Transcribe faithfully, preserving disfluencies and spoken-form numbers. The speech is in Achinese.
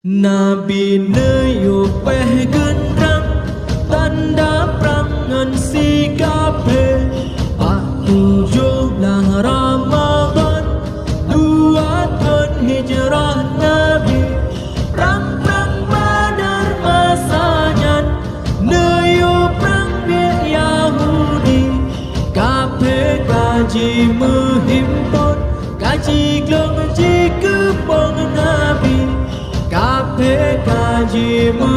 Nabi neuyue péh geundrang, tanda prang ngon si kafé. Bak tujoh blaih Ramadhan, dua thon hijrah Nabi. Prang-prang Badar masa nyan, neuyue prang miet Yahudi. Kafé ka jimeuhimpon, ka jiglong jikeupong Nabi. Kafé ka jimeu